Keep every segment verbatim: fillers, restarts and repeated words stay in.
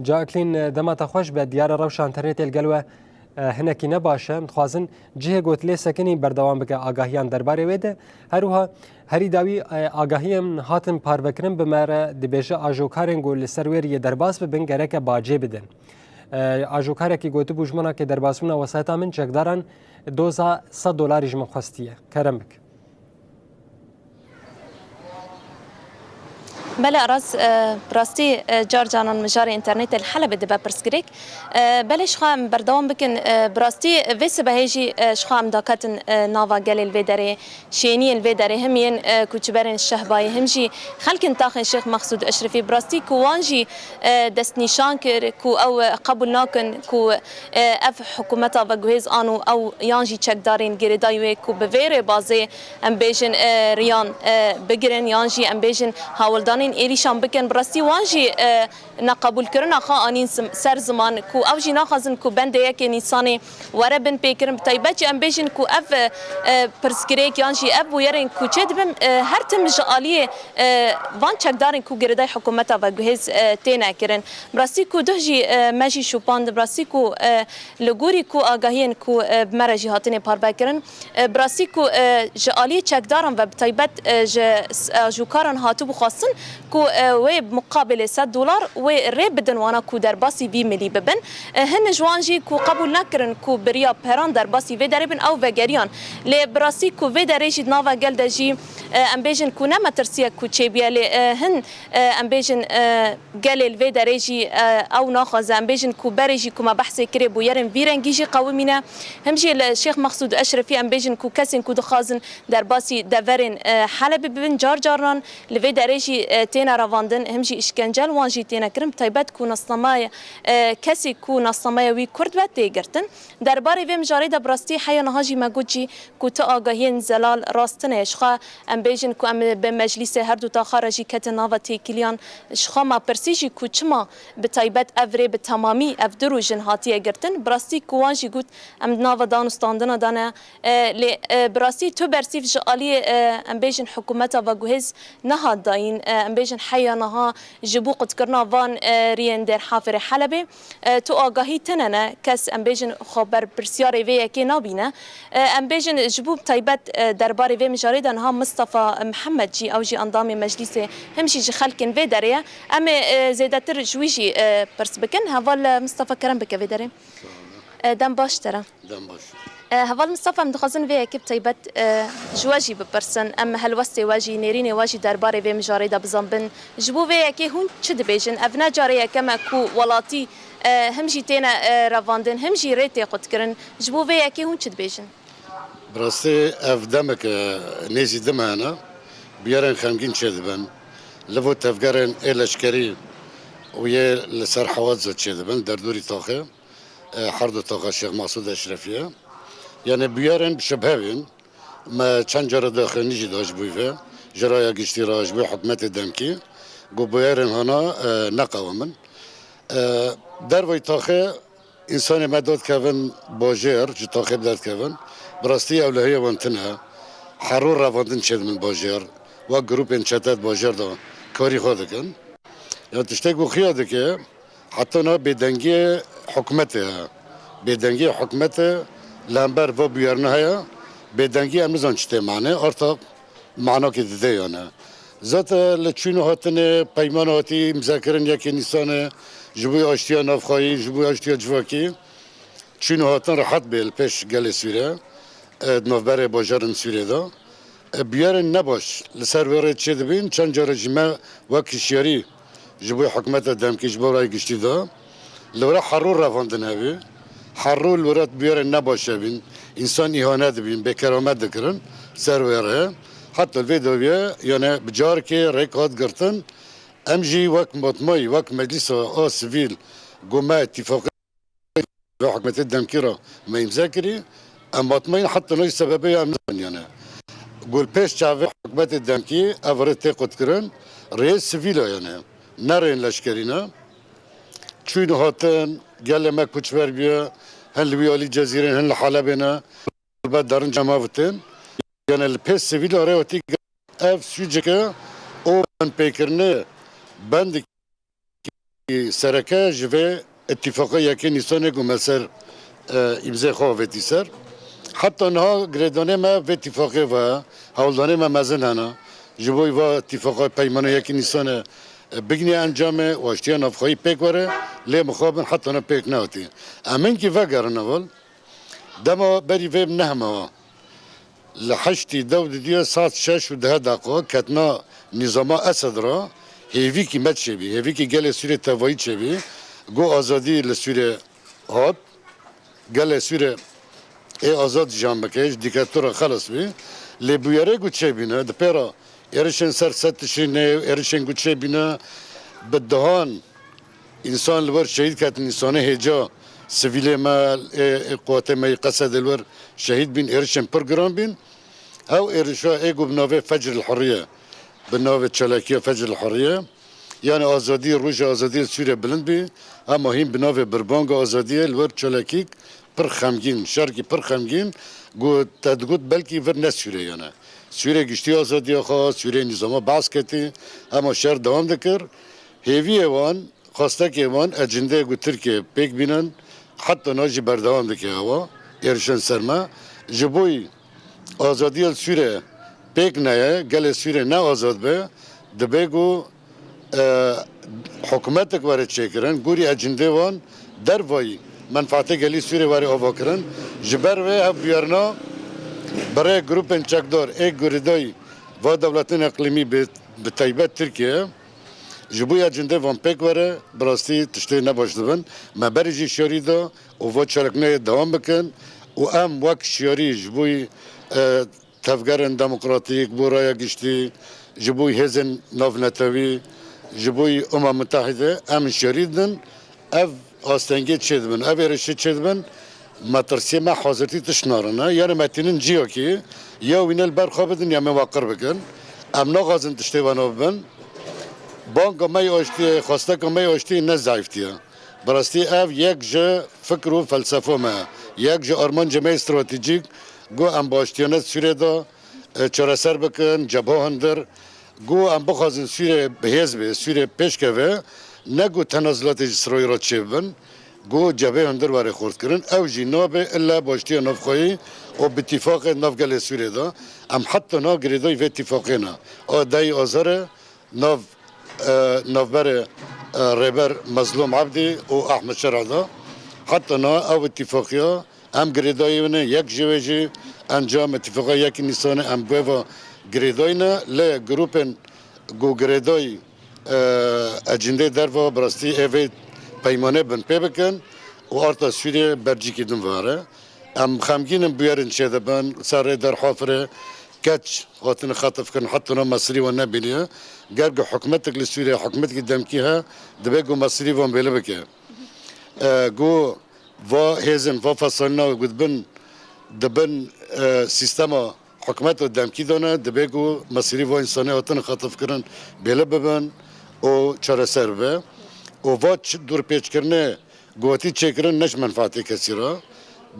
Jacqueline, dema te xweş be, diyar e rewşa înternetê li gel we, e, hinekî ne baş e. Em dixwazin cihê ku tu lê sekinî berdewam bike agahiyan derbarê wê de. Her wiha herî dawî, e, agahiyên hatin parvekirin bi me re dibêje ajokarên ku li ser wê riyê derbas bibin gereke bacê bidin. E, ajokarekî gotibû, ji manakê derbasbûna wesayeta min çekdaran doza sed dolarî ji min xwestiye. Kerem bik. Belê Aras, e, bi rastî, e, car caran mijarê înternetê li Helebê dibe pirsgirêk. E, belê ji xwe em berdewam bikin. E, bi rastî vê sibehê jî, e, ji xwe em daketin, e, nava gelê li vê derê, şêniyên vê derê, him yên, e, koçberên Şehbayê, him jî xelkên taxên Şêx Mexsûd Eşrefî. Bi rastî ku wan jî, e, destnîşan kir ku ew, e, qebûl nakin ku, e, ev hikûmeta veguhêz an û ew yan jî çekdarên girêdayî wê ku bi vê rêbazê em bêjin, e, riyan, e, bigirin, yan jî em bêjin hawldanên êrîşan bikin. Bi rastî wan jî, e, neqebûlkirina xwe anîn sim-, ser ziman ku ew jî naxwazin ku bendê yekê Nîsanê were bin pêkirin. Bi taybet jî em bêjin ku ev, e, e, pirsgirêk yan jî ev bûyerên ku çêdibin, e, her tim ji aliyê, e, van çekdarên ku girêdayî hikûmeta veguhêz, e, têne kirin. Bi rastî ku duh jî, e, me jî şopand, bi rastî ku, e, li gorî ku agahiyên ku, e, bi me re jî hatine parvekirin, e, bi rastî ku, e, ji aliyê çekdaran ve bi taybet, e, ji s-, e, ajokaran hatibû xwestin ku, e, wê muqabilê sed dolar wê rê bidin wana ku derbasî vî milî bibin. E, hin ji wan jî ku qebûl nekirin ku bi riya peran derbasî vê derê bin, ew vegeriyan. Lê bi rastî ku vê derê jî di nava gel de jî, e, em bêjin ku ne metirsiyek ku çêbûye, lê, e, hin, e, em bêjin, e, gelê li vê derê jî, e, ew naxwaze. Em bêjin ku berê jî ku me behsê kirê bûyerên vî rengî jî qewimîne. Him jî li Şêx Mexsûd Eşrefî em bêjin ku kesên ku dixwazin derbasî deverên, e, Helebê bibin, car carinan li vê derê jî, e, têne revandin. Him jî îşkence li wan jî têne kirin. Bi taybet ku nasnameya, e, kesê ku nasnameya wî kurd be tê girtin. Derbarê vê mijarê de bi rastî heya niha jî me got jî ku tu agahiyên zelal rast tune. Ji xwe em bêjin ku em bi meclîsê her du taxa re jî ketin nava têkiliyan. Ji xwe me pirsî jî ku çima bi taybet ev rê bi temamî ev du rojin hatiye girtin. Bi rastî ku wan jî got em di nava danûstandina de ne. E, lê, e, bi rastî tu bersîv ji aliyê, e, em bêjin hikûmeta veguhêz nehat dayîn. E, em bêjin heya niha ji bo qutkirina van, e, riyên Dêrhafirê Helebê. E, tu agahî tune ne, kes, em bêjin, xwe berpirsyarê vê yekê nabîne. E, em bêjin, ji bo taybet, e, derbarê vê mijarê de niha Mistefa Mihemed jî, ew jî endamê meclîsê, him jî ji xelkên vê derê ye. Em ê, e, zêdetir ji wî jî, e, pirs bikin. Heval, e, Mistefa, kerem bike vê derê. E, dem baş te re. Dem baş. E, Heval Mistefa, em dixwazin vê yekê bi taybet, e, ji we jî bipirsin. Em helwestê we jî, nêrînê we jî derbarê vê mijarê de bizanbin. Ji bo vê yekê hûn çi dibêjin? Ev ne carê yekem e ku welatî, e, him jî têne, e, revandin, him jî rê tê qutkirin. Ji bo vê yekê hûn çi dibêjin? Bi rastî ev demek e, nêzî dime hene. Bûyerên xemgîn çêdibin. Li bo tevgerên ê leşkerî û yê li ser hewaz de çêdibin, derdorî taxê. E, her du taxa Şêx Masûd Eşrefî ye. Yani bûyerên bi şibhe bîn. Me çend cara daxuyanî jî da ji bo vê. Ji raya giştî re, ji bo hikûmetê demkî. Ku bûyerên hana, e, neqewimin. E, dervayî taxê însanê me dadikevin bajêr, ji taxê bi derdikevin. Bi rastî ewlehiya wan tune. Her roj revandin çêdibin bajêr. Wek grûpên çete di bajêr de karî xwe dikin. Ya tiştê ku xuya dike, Heta niha bêdengiyê hikûmetê heye. Bêdengiyê hikûmetê li hember va bûyerine heye. Bêdengî em nizanin çi tê mane, arta manakê dide yani. Zaten li çûn û hatinê peyman hatî îmzekirin yekê Nîsanê ji bo aştiya navxweyî, ji bo aştiya civakî. Çûn û hatin rehet bê li pêş gelê Sûrê, e, di navberê bajarên Sûrê de. E, bûyerên nebaş li ser wê rê çêdibîn, çend care jî me wek hişyarî ji bo hikûmeta demkî, ji bo rayê giştî de. Li wira her roj revandin hebî. Her roj li wira bûyerên nebaş hebîn. Însan îhane dibîn, bêkeramet dikirin ser wê rê. Heta li vê dawiye, yani bi carekê rêk hat girtin. Em jî wek matmayî, wek meclîsa a sivîl, ku me îtîfaqê Vê hikûmetê demkî re me îmze kirî, em matmayîn heta niha jî sebebê ya em nizanin yani. Ku li pêş çavê hikûmetê demkî ev rê tê qutkirin, rê sivîl e yani. Ne rê leşkerî ne. Çûn û hatin, gelê me koçber bûye, hin li wî alî Cezîrê ne, hin li Helebê ne. Helbet derin cema vitin. Yani li pêş sivîl re hatî ev sûceke û binpêkirinê bendikî Sereke ji vê îtîfaqa yekê Nîsanê ku me ser, e, îmzê xwe avêtî ser. Heta niha girêdanê me vê îtîfaqê ve, hewldanê me mezin hene. Ji bo va îtîfaqa peymanê yekê Nîsanê, e, bigihîne encamê û aştiya navxweyî pêk were, lê mixabin heta niha pêk nehatî. Em hinkî vegerin heval. Dema berî vê nehme wa. Li heştî dew didiye saet şeş û deh deqa ketina nîzama Esed re hêvîkî me çêbî, hêvîkî gelê Sûrê tevayî çêbî. Got azadî li Sûrê hat. Gelê Sûrê ê azad jiyan bike, ji dîktatora xelas bî. Lê bûyerê ku çêbîne, di pêra êrişên ser sed Tişrînê, êrişên ku çêbîne, bi dehan Însan li wir şehîd ketin, însanê hêja sivîlê me, ê, ê quwatê me yê Qesedê li wir şehîd bîn, êrişên pir giran bîn. Ew êrişa ê ku bi navê Fecr el Hurriye, bi navê çalakiya Fecr el Hurriye, yani azadî, roja azadiyê Sûriyê bilind bî, hema hîn bi navê Birbanga Azadiyê li wir çalakîk pir xemgîn, şerkî pir xemgîn, ku te digot belkî vir ne Sûriyê yani. Sûriyê giştî azadiya xwe, Sûriyê nîzama Baas ketî, hema şer dewam dikir. Hêviyê wan, xwestekê wan, ecindeyê ku Tirkiye pêk bînin, heta niha jî berdewam dike ewa êrişên ser me. Ji bo azadiya li Sûriyê pêk neye, gelê Sûriyê ne azad be, dibe ku, e, hikûmetek were çêkirin, gorî ecindê wan dervayî menfaatê gelî Sûriyê were avakirin. Ji ber vê ev bûyerna bi rê grûpên çekdar ê girêdayî va dewletên iqlîmî bi, bi taybet Tirkiye, ji bo ya cindê van pêk were, bi rastî tiştê nebaş dibin. Me berî jî şarî da û va çalaknayê dewam bikin û em wek şiyarî ji bo, e, tevgerên demokratîk, bo raya giştî, ji bo hêzên navnetewî, ji bo Umem Mutehîde em şiyarî didin. Ev astengê çêdibin, ev êrişê çêdibin, metirsiyê me hazirtî tişt narin e. Yanî me tînin ciyakî, ya wîne li ber xwe bidin ya me waqir bikin. Em naxwazin tiştê wena bibin. Banga me yê aştiyê, xwesteka me yê aştiyê ne zayîftî ye. Bi rastî ev yek ji fikr û felsefa me ye. Yek ji armancê me yê stratejîk, ku em bi aştiyane Sûriyê de, e, çareser bikin, cebha hundir. Ku em bixwazin Sûriyê bi hêz be, Sûriyê pêş keve, ne ku tenazulatê ji Îsraîl re çêbibin, ku cebhê hundir were xurtkirin, ew jî nabe illa bi aştiya navxweyî û bi tîfaqê nav gelê Sûriyê de. Em heta niha girêdayî vê tîfaqê ne. A dehê Azarê nav, e, navberê, e, Rêber Mezlûm Ebdî û Ehmed Şer'a de. Heta niha ew îtîfaqiya em girêdayî ne, yek ji wê jî encam îtîfaqa yekê Nîsanê em bi wê ve girêdayî ne, lê grûpên ku girêdayî, e, ecindê derva bi rastî ê vê peymanê bin pê bikin û arta Sûriyê bercîkî din vere. Em xemgîn in bûyerin çêdibin, ser rê Derhafirê keç hatine xetifkirin, heta niha mesirî wan nebîniye. Ger ku hikûmetek li Sûriyê, hikûmetekî demkî he, dibe ku mesirî wan bêle bike. E, ku va hêzin, va fesalina ku dibin, dibin, e, sîstema hikûmet û demkî de ne, dibe ku mesirî va însanê hatine xetifkirin bêle bibin û çareser bibe. Û va çi dûrpêçkirinê ku hatî çêkirin ne ji menfaatê kesî re.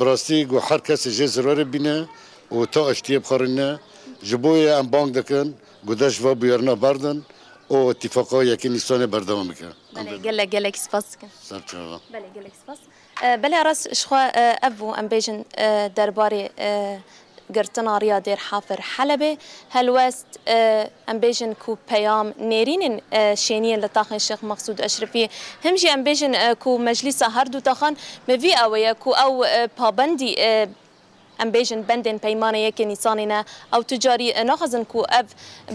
Bi rastî ku her kesê jê zirarê bîne û ta aştiyê bixerîne. Ji bo yê em bang dikin ku dest ji va bûyerina berdin û îtîfaqa yekê Nîsanê berdewam bike. Belê, gelek, gelek spas dikim. Ser çava. Belê, gelek spas. E, belê, rast ji xwe, e, ev bû, em bêjin, e, derbarê, e, girtina riya Dêrhafir Helebê. Helwest, e, em bêjin ku peyam nêrînên, e, şêniyên li taxên Şêx Mexsûd Eşrefî. Him jî em bêjin, e, ku meclîsa her du taxan bi vî awê ye ku ew, e, pabendî, e, em bêjin bendên peymanê yekê Nîsanê ne. Ew tu carî, e, naxwazin ku ev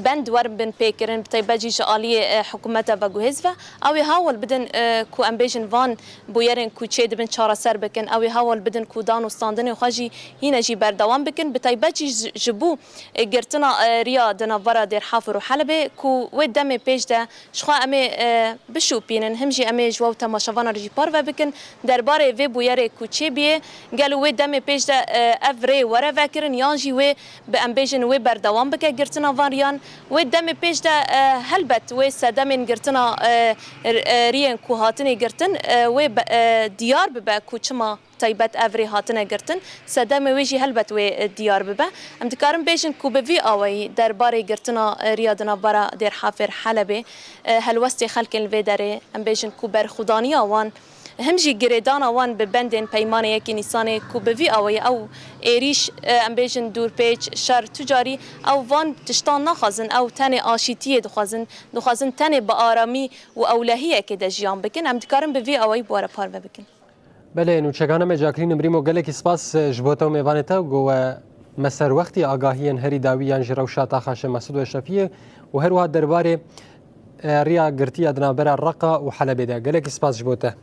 bend werin bin pêkirin, bi taybet jî ji aliyê, e, hikûmeta veguhêz ve. Ew ê hawal bidin, e, ku em bêjin van bûyerên ku çêdibin çareser bikin. Ew ê hawal bidin ku dan û standinên xwe jî hîne jî berdewam bikin. Bi taybet jî ji, ji bo, e, girtina, e, riya di navbera Dêrhafir û Helebê ku wê demê pêş de Ji xwe em ê, e, bişopînin, him jî em ê ji we û temaşevanan re jî parve bikin. Derbarê vê bûyerê ku çêbûye, gelo wê demê pêş de, e, rê were vekirin yan jî wê bi em bêjin wê berdewam bike girtina van riyan. Wê demê pêş de e, helbet wê sedemên girtina e, r- e, riyên ku hatine girtin e, wê be- e, diyar bibe ku çima taybet ev rê hatine girtin. Sedemê wê jî helbet wê e, diyar bibe. Em dikarin bêjin ku bi vî awayî derbarê girtina e, riya di navbera Dêrhafê û Helebê e, helwestê xelkên li vê derê em bêjin ku berxwedaniya wan him jî girêdana wan bi bendên Peymanê yekê Nîsanê ku bi vî awayî ew êrîş, e, em bêjin dûrpêç, şer, tu carî ew van tiştan naxwazin, ew tenê aşîtiyê dixwazin, dixwazin tenê bi aramî û ewlehiyekê de jiyan bikin. Em dikarin bi vî awayî bi we re parve bikin. Belê, nûçegana me Jacqueline Brîmo, gelekî spas, e, ji bo te û mêvanê te, ku we me ser wextî agahiyên herî dawî yan jî rewşa taxa Şêx Mesûd Weşrefiyê û her wiha derbarê, e, riya girtiya di navbera Reqa û Helebê de. Gelekî spas ji bo te.